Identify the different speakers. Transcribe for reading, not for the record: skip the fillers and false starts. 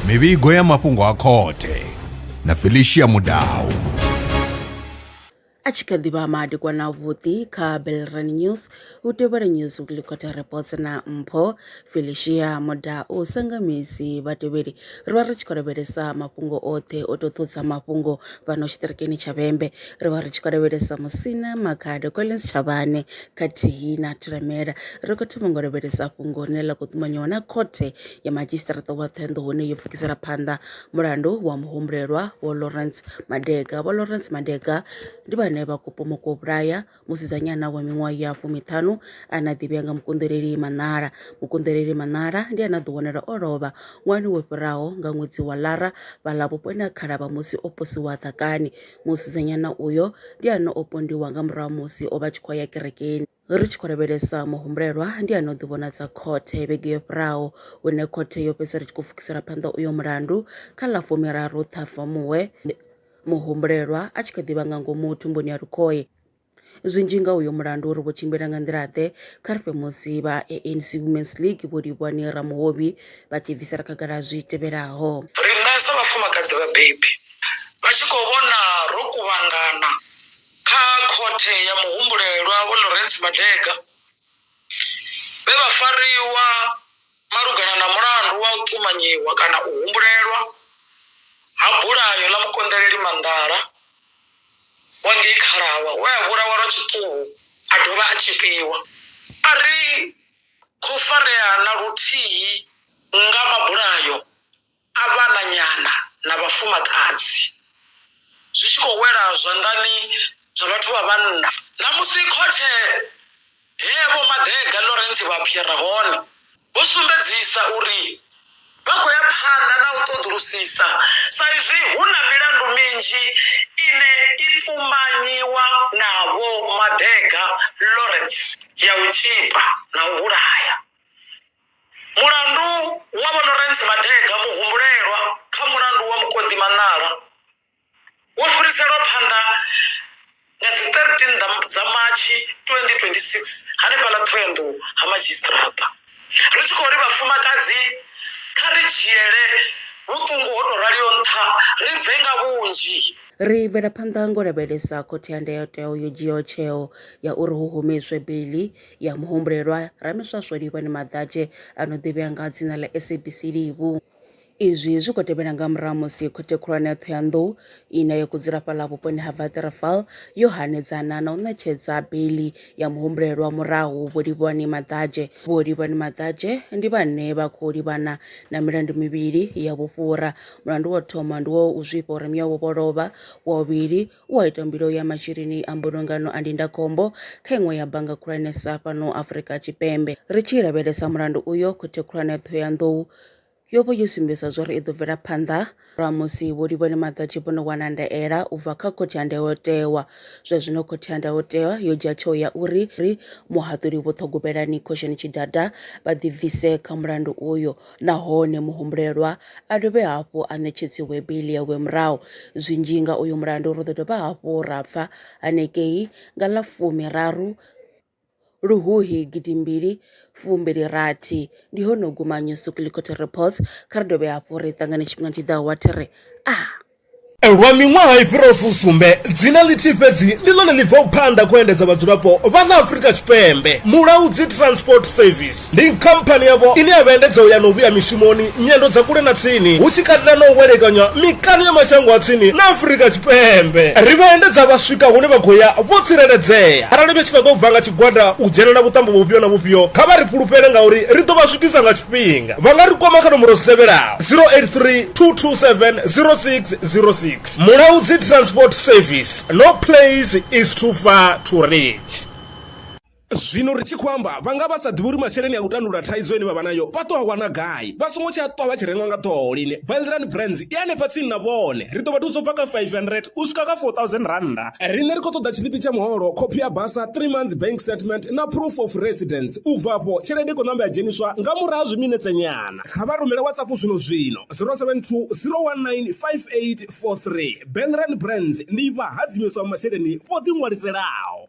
Speaker 1: Mivhigo ya mafhungo a khothe na Felicia Mudau.
Speaker 2: A tshi kha ḓi vha madekwana avhuḓi kha Belran News, hu tevhela News Weekly Quarter Reports na Mpho Felicia Mudau. Sa nga misi vhatevheli, ri vha ri tshi khou lavhelesa mafhungo oṱhe o tou ṱudza mafhungo fhano tshiṱirikini tsha Vhembe. Ri vha ri tshi khou lavhelesa Musina, Makhado, Collins Chavhane khathihi na Thulamela. Ri khou thoma nga u lavhelesa fhungo ḽine ḽa khou ṱumanyiwa na khothe ya madzhisiṱiraṱa wa Ṱhohoyanḓou hune yo pfukisela phanḓa mulandu wa muhumbulelwa Vho Lawrence Madega. Vho Lawrence Madega ndi vhane vha khou pomokwa u vhulaya musidzanyana wa miṅwaha ya fumiṱhanu ane a ḓivhea nga Mukonḓeleli Manala. Mukonḓeleli Manala ndi ane a ḓo wanala o lovha ṅwahani wo fhiraho nga ṅwedzi wa Lara fhaḽa vhuponi ha Khalavha musi o posiwa ḓakani. Musidzanyana uyo ndi ane o pondiwa nga murahu ha musi o vha tshi khou ya kerekeni. Ri tshi khou lavhelesa muhumbulelwa ndi ane o ḓivhonadza khothe vhege yo fhiraho hune khothe yo fhedzisela tshi khou pfukisela phanḓa uyo mulandu kha ḽa fumiraru Ṱhafamuhwe muhumbulelwa a tshi kha ḓi vha nga ngomu thumbuni ya Lukhohe. Zwinzhi nga uyo mulandu uri vho tshimbila nga nḓila-ḓe kha ri fhe musi vha ANC Women's League Vho Livhuwani Ramuhovhi vha tshi bvisela khagala zwi tevhelaho.
Speaker 3: Riṋe sa vhafumakadzi vhabebi vha tshi khou vhona ro kuvhangana kha khothe ya muhumbulelwa Vho Lawrence Madega vhe vha fariwa malugana na mulandu wa u ṱumanyiwa kana u humbulelwa ha bulayo ḽa Mukonḓeleli Manḓala wa ngei Khalawa we a vhulawa lwa tshiṱuhu a dovha a tshipiwa. A ri khou farea na luthihi nga mabulayo a vhananyana na vhafumakadzi zwi tshi khou wela zwanḓani zwa vhathu vha vhanna. Ṋamusi khothe he Vho Madega Lawrence vha aphiera hone, vho sumbedzisa uri vha khou ya phanḓa na u ṱoḓulusisa sa izwi hu na milandu minzhi ine i ṱumanyiwa na Vho Madega Lawrence ya u tzhipa na u vhulaya. Mulandu wa Vho Lawrence Madega muhumbulelwa kha mulandu wa Mukonḓi Manala wo fhiriselwa phanḓa nga dzi 13 dza Matshi 2026 hanefhaḽa Ṱhohoyanḓou ha madzhisiṱiraṱa. Ri tshi khou ri vhafumakadzi kha ri dzhiele vhuṱungu ho tou raliho nṱha ri bve nga vhunzhi.
Speaker 2: Ri bvela phanḓa nga u lavhelesa Khothe ya Ndayotewa yo dzhiaho tsheo ya uri hu humiswe beiḽi ya muhumbulelwa Ramiswaswo Livhani Maḓadzhe a no ḓivhea nga dzina ḽa SABC Livhu. Izwi zwi khou tevhela nga murahu musi khothe khulwane ya Ṱhohoyanḓou ine ya khou dzula fhaḽa vhuponi ha Waterval yo hanedzana na u ṋetshedza beiḽi ya muhumbulelwa murahu Vho Livhuwani Maḓadzhe. Vho Livhuwani Maḓadzhe ndi vhane vha khou livhana na milandu mivhili ya vhufhura. Mulandu wa u thoma ndi wa u zwifha uri mme avho vho lovha, wa vhuvhili u a ita mbilo ya masheleni a mbulungano a ndindakhombo kha iṅwe ya bannga khulwanesa fhano Afrika Tshipembe. Ri tshi lavhelesa mulandu uyo, khothe khulwane ya Ṱhohoyanḓou yo vha yo sumbedza zwauri i ḓo bvela phanḓa ra musi Vho Livhoni Maḓadzhe vho no wana ndaela u bva kha khothe ya ndayotewa. Zwa zwino khothe ya ndayotewa yo dzhia tsheo ya uri ri muhaṱuli Vho Ṱhogobelani Caution Tshidada vha ḓibvise kha mulandu uyo nahone muhumbulelwa a dovhe hafhu a ṋetshedziwe beiḽi yawe murahu. Zwinzhi nga uyu mulandu ri ḓo dovha hafhu ra pfa hanengei nga ḽa fumiraru Luhuhi gidimbili fumbili rathi. Ndi hone u guma News Weekly Court Reports. Kha ri dovhe hafhu ri ṱangane tshifhinga tshi ḓaho wa thiri a.
Speaker 4: Lwa miṅwaha i fhiraho fusumbe, dzina ḽithihi fhedzi ndi ḽone ḽi bvaho phanḓa kha u endedza vhadzulapo vha ḽa Afrika Tshipembe. Mulaudzi Transport Service ndi khamphani yavho ine ya vha endedza u ya na u vhuya mishumoni, nyendo dza kule na tsini, hu tshi katela na u welekanywa mikano ya mashango a tsini na Afrika Tshipembe. Ri vha endedza vha swika hune vha khou ya vho tsireledzea. Arali vha tshi ṱoḓa u bva nga tshigwada u dzhenela vhuṱambo vhufhio na vhufhio, kha vha ri fhulufhele ngauri ri ḓo vha swikisa nga tshifhinga. Vha nga ri kwama kha nomboro dzi tevhelaho, 083 227 0606. Mulaudzi Transport Service, no place is too far to reach. Zwino ri tshi khou amba vha nga vha sa ḓivhi uri masheleni a u tandulula thaidzo ine vha vha nayo vha ḓo a wana gai. Vha songo tsha ṱwa vha tshi rengwa nga ṱhoho lini. Belran Brands i hanefha tsini na vhone. Ri ḓo vha thusa u bva kha R500 u swika kha R4000. Riṋe ri khou ṱoḓa tshiḽipi tsha muholo, khophi ya basa, 3 months bank statement na proof of residence. U bva afho tshelede i khou namba ya dzheniswa nga murahu ha zwiminetse nyana. Kha vha rumele WhatsApp zwino zwino 072 019 5843. Belran Brands ndi vhahadzimiswa masheleni vho ḓiṅwaliselaho.